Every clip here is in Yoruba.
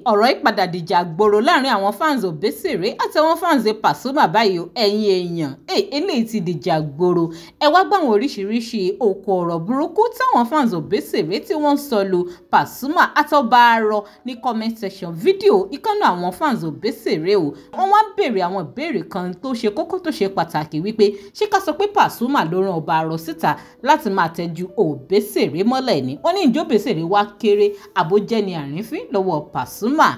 Ọ̀rọ̀ yìí padà dìjà gbòòrò láàrin àwọn fans Obesere àti àwọn fans Pasuma báyìí o. Ẹ̀yin èèyàn, eléyìí ti dìjà gbòòrò. Ẹ wá gbọ́ àwọn oríṣiríṣi òkò ọ̀rọ̀ burúkú táwọn fans Obesere tí wọ́n ń sọ lu Pasuma àtọ́ba arọ ní comment section fídíò ìkànnì àwọn fans Obesere o. Wọ́n wá ń béèrè àwọn ìbéèrè kan tó ṣe kókó tó ṣe pàtàkì wípé ṣé ká sọ pé Pasuma ló rán ọba arọ síta láti máa tẹ́jú Obesere mọ́lẹ̀ ni? Wọ́n ní ìjọ Obesere wá kéré àbójẹ́ni àrífín lọ́wọ́ Pasuma.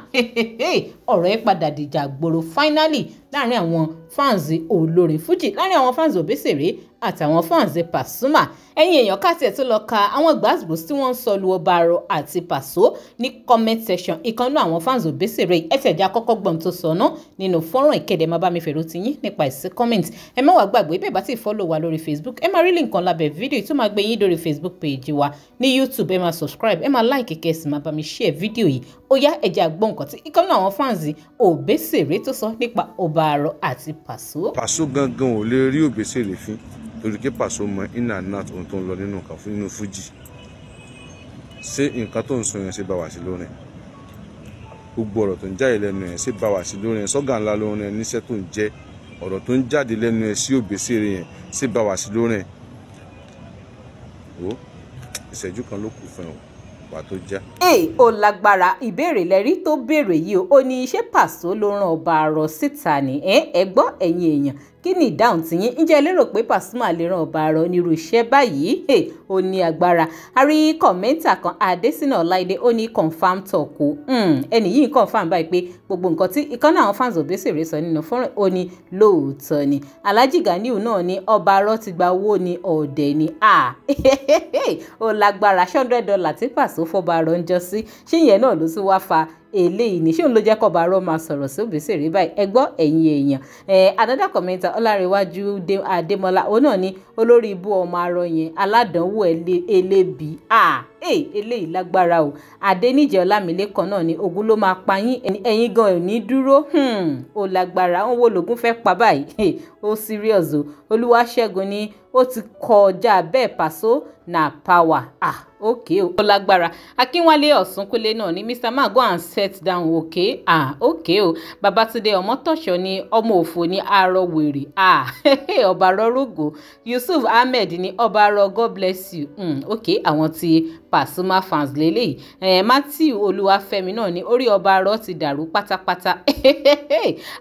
Ọ̀rọ̀ ẹ̀ padà dìjà gbòòrò finally láàrin àwọn fans olórin Fuji, láàrin àwọn fans Obesere àtàwọn fans Pasuma. Ẹ̀yin èèyàn, ká tiẹ̀ tó lọ ka àwọn gbàgbós tí wọ́n ń sọ lu ọba arọ àti Paso ní comment section ìkànnú àwọn fans Obesere, ẹ̀tẹ̀já kọ́kọ́ gbọ́n tó sọ ná nínú fọ́nrán ìkéde. Má bá mi fèrò ti yín nípa ìsí comment. Ẹ má wàá gbàgbé, bẹ́ẹ̀ bá ti follow wa lórí Facebook, ẹ máa rí link kan lábẹ́ fídíò tó máa gbé yín lórí Facebook page wa ní YouTube. Ẹ máa subscribe, ẹ máa like, kẹ́ ẹ sì máa bá mi share fídíò yìí. Ó yá, ẹ jẹ́ a gbọ́ nǹkan tí ìkànnú àwọn fans Obesere tó sọ nípa ọba arọ àti Paso. Paso gangan ò lè rí Obesere fín, torí pé Paso mọ in and out ohun tó ń lọ nínú nǹkan fún nínú Fuji. Ṣé nǹkan tó ń sọ yẹn ṣe bá wà sí lórin? Gbogbo ọ̀rọ̀ tó ń jáde lẹ́nu yẹn, ṣe bá wà sí lórin? Sọ́gà ńlá lórin ẹ̀ níṣẹ́ tó ń jẹ́. Ọ̀rọ̀ tó ń jáde lẹ́nu ẹ̀ sí Obesere yẹn, ṣe bá wà sí lórin? O ìṣẹ́jú kan ló kù fún ẹ o, wà tó já. Ee, ó lágbára. Ìbéèrè lẹ́rí tó béèrè yìí o. Ó ní ṣé Paso ló rán ọba arọ síta ni? Ẹ gbọ́, ẹ̀yin èèyàn, kí ni ìdáhùn tiyín? Ǹjẹ́ ẹ lérò pé Pasuma lè rán ọba arọ nírú iṣẹ́ báyìí? Ó ní agbára. A rí commenter kan, Adésínà Ọláìdé, ó ní confam talk o. Ẹnì yìí confam báyìí pé gbogbo nǹkan tí ìkànnì àwọn fans Obesere sọ nínú fọ́nrán, ó ní lóòótọ́ ni. Alhaji Ganiu náà ní ọba arọ ti gba owó ní ọ̀dẹ̀ ni. Ó lágbára. $100 tí Paso fọba arọ ń jọ sí, ṣé ìyẹn náà ló tún wá fa eléyìí ní? Ṣé òun ló jẹ́ kọ́ba arọ́ máa sọ̀rọ̀ sí Obesere báyìí? Ẹ gbọ́, ẹ̀yin èèyàn. Another commenter, Ọlárẹ̀wájú Adémọlá, òun náà ní olórí ibú ọmọ arọ yẹn, aládàánwò elébi. Eléyìí lágbára o. Adéníjẹ Ọlámilékan náà ní ogun ló máa pa yín, ẹ̀yin gan ò ní dúró. Ó lágbára. Òun wo lògùn fẹ́ pa báyìí? Ó serious o. Olúwaṣẹ́gun ní ó ti kọjá bẹ́ẹ̀, Paso na power. Ah, okay, ó lágbára. Akínwálé Ọ̀sùnkúnlé náà ní Mr Man, go and set down, okay? Ah, okay o. Babatunde Ọmọtọ́ṣọ ní ọmọ òfò ní arọ wèrè. Ah, ọba rọrùgò. Yusuf Ahmed ní ọba arọ, God bless you. Okay, àwọn ti Pasuma fans lélẹ́yìí. Matthew Olúwafẹ́mi náà ní orí ọba arọ ti dàrú pátápátá.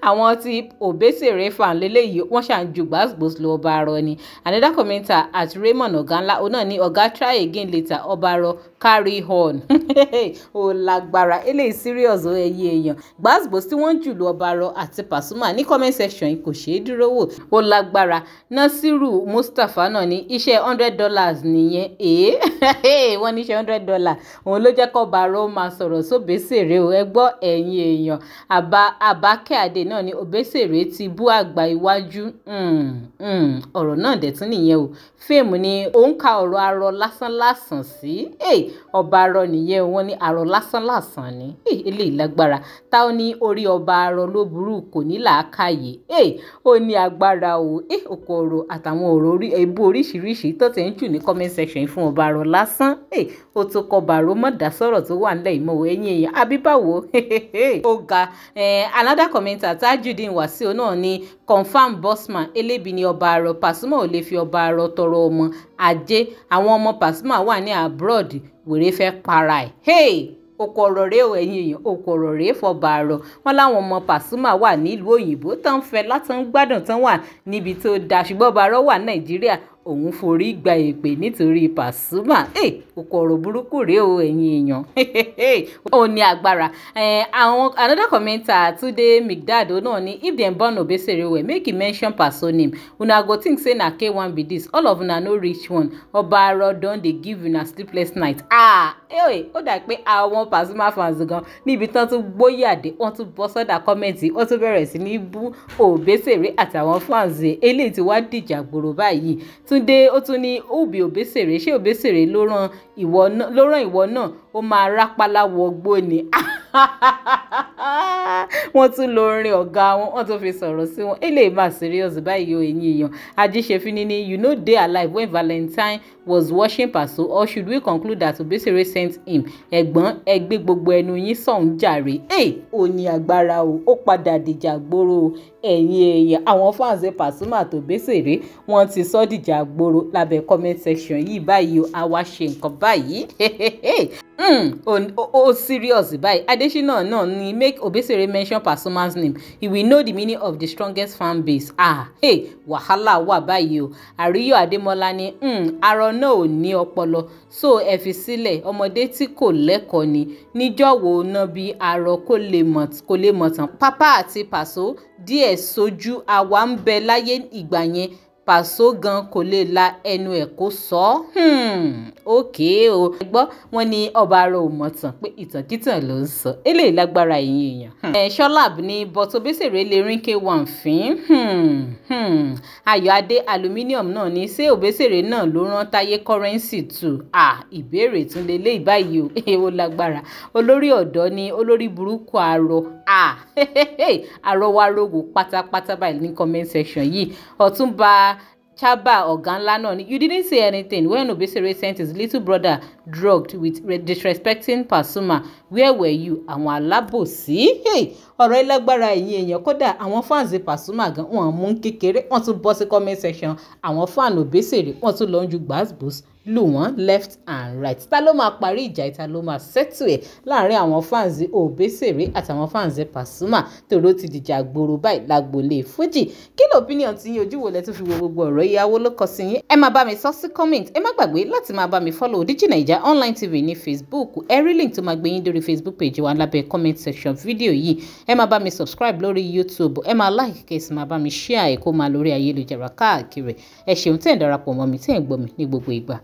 Àwọn ti Obesere fan lélẹ́yìí, wọ́n ṣà ń ju gbàgbós lọ ọba arọ ni. Another commenter at Raymond Ọ̀gánlá, òun náà ní ọ̀gá, try again later, ọba arọ, carry on. Ó lágbára, eléyìí serious o. Ẹyẹ èèyàn, gbàgbós tí wọ́n ń jù lu ọba arọ àti Pasuma ní comment section yìí kò ṣeé dúró wò, ó lágbára. Nasiru Mustapha náà ní iṣẹ́ $100 nìyẹn. Èé, wọ́n ní iṣẹ́ $100 òun ló jẹ́ kó ọba arọ máa sọ̀rọ̀ sóbésèré o. Ẹ gbọ́, ẹ̀yin èèyàn. Àbá Àbákẹ́ Adé náà ní Obesere ti bú àgbà iwájú. Ọ̀rọ̀ náà dẹ̀ tún nìyẹn o. Fíìmù ni òun ka ọ̀rọ̀ arọ lásánlásán sí. Ọba arọ nìyẹn, wọ́n ní arọ lásánlásán ni. Eléyìí lágbára. Táwọn ní orí ọba arọ ló burú, kò ní làákàyè. Ó ní agbára o. Òkò ọ̀rọ̀ àtàwọn ọ̀rọ̀ orí ebú oríṣiríṣi tó ti ń jù ní comment section fún ọba arọ lásán, ó tó kọ bàró mọ́ dá sọ̀rọ̀ tó wà nílẹ̀ ìmọ̀. Ẹ̀yìn èèyàn, àbí báwo? Ó ga. Another commenter, Tajudeen Wasiu náà ní confam bossman, elébi ni ọba arọ. Pasuma ò lè fi ọba arọ tọrọ ọmọ ajé. Àwọn ọmọ Pasuma wà ní abroad, wèrè fẹ́ para ẹ̀. Hey, oko ọ̀rọ̀ rèé o. Ẹ̀yin èèyàn, oko ọ̀rọ̀ rèé fọba àrọ̀. Wọn láwọn ọmọ Pasuma wà nílùú òyìnbó tán fẹ́ látàn gbádùn, tán wà níbi tó dáa, ṣùgbọ́n ọba àrọ̀ wà Nàìjíríà, òun forí gba èpè nítorí Pasuma. Oko ọ̀rọ̀ burúkú rèé o. Ẹ̀yin èèyàn, ó ní agbára. Àwọn another commenter, Tunde Migdad, náà ní if dem born Obesere well, make e mention Paso name, una go think say na K1 be this. All of una no reach one. Ọba arọ don dey give una sleepless night. Ah, ó dà pé àwọn Pasuma fans gan níbi tán tún gbóyàdé, wọ́n tún bọ́ sọ́dà comment, wọ́n tún bẹ̀rẹ̀ sí ní bú Obesere àtàwọn fans. Eléyìí tí wàá dìjà gbòòrò báyìí. Túndé ó tún ní òbí Obesere, ṣé Obesere ló rán ìwọ náà? Ó máa rápálá wọgbó ni. Wọ́n tún lo orin ọ̀gá wọn, wọ́n tún fi sọ̀rọ̀ sí wọn. Eléyìí máa serious báyìí o, ẹ̀yin èèyàn. Ajíṣefínní ní, "You no dey alive when Valentine was watching Paso, or should we conclude that Obesere sent him? Ẹ̀gbọ́n, ẹ gbé gbogbo ẹnu yín sọ̀hún jàre." Ẹ̀ ò ní agbára o, ó padà dìjà gbòòrò o, ẹ̀yin èèyàn. Àwọn fans Pasuma àti Obesere, wọ́n ti sọ dìjà gbòòrò lábẹ́ comment section yìí báyìí o. Àwa ṣe nǹkan báyìí, ó serious báyìí. Adesina náà ní, "Make Obesere mention Pasuma's name, he will know the meaning of the strongest fan base." Ah hey, wàhálà wà báyìí o. Àríyọ̀ Adémọ́lá ní, arọ náà ò ní ọpọlọ, so ẹ fi sílẹ̀, ọmọdé tí kò lẹ́kọ̀ọ́ ni. Níjọ́ wo ná bí arọ kó lè mọ̀ tán? Pápá àti Pàṣọ díẹ̀ sójú àwa ń bẹ láyé ìgbà yẹn, Pàṣọ gan kò lè la ẹnu ẹ̀ kó sọ ọ́. Ókè o, gbọ́ wọn ní ọba ara ò mọ̀ tán, pé ìtànkítàn ló ń sọ. Eléyìí lágbára, ẹ̀yin èèyàn. Ṣọláb ní, "But Obesere lè rín K1 fín." Ayọ̀adé Aluminium náà ní, "Ṣé Obesere náà ló rán Táyé Currency tù?" Ìbéèrè tún lè lé báyìí o, èwo lágbára. Olórí ọ̀dọ́ ní, "Olórí burúkú arọ." Arọ wa rogo pátápátá báyìí ní comment section yìí. Ọ̀túnba Chaba ọ̀gá ńlá náà ni, "You didn't say anything when Obesere sent his little brother drugged with disrespecting Pasuma. Where were you?" Àwọn alábòsí. Ọ̀rọ̀ ẹlẹ́gbára, ẹ̀yin èèyàn. Kódà àwọn fans Pasuma gan wọn mú kékeré, wọ́n tún bọ́ sí comment section àwọn fan Obesere, wọ́n tún lọ ń ju gbàsgbòs lù wọ́n left and right. Ta ló máa parí ìjà? Ìta ló máa settle ẹ̀ láàrin àwọn fans Obesere àtàwọn fans Pasuma tòró ti dìjà gbòòrò báyìí lágboolé Fuji? Kí ló opinion tí yín? Ojú wo lẹ tún fi wo gbogbo ọ̀rọ̀ ìyàwó ló kọ sí yín? Ẹ máa bá mi sọ sí comment. Ẹ má gbàgbé láti máa bá mi follow Digi Naija Online TV ní Facebook. Ẹ rí link tó máa gbé yín lórí Facebook page wa lábẹ́ comment section fídíò yìí. Ẹ máa bá mi subscribe lórí YouTube, ẹ máa like, kẹ́ sì máa bá mi share ẹ̀ kó máa lórí ayélujára káàkiri. Ẹ ṣeun tẹ́ ẹ̀ ń darapọ̀ mọ́ mi, tẹ́ ẹ̀ ń gbọ́ mi ní gbogbo ìgbà.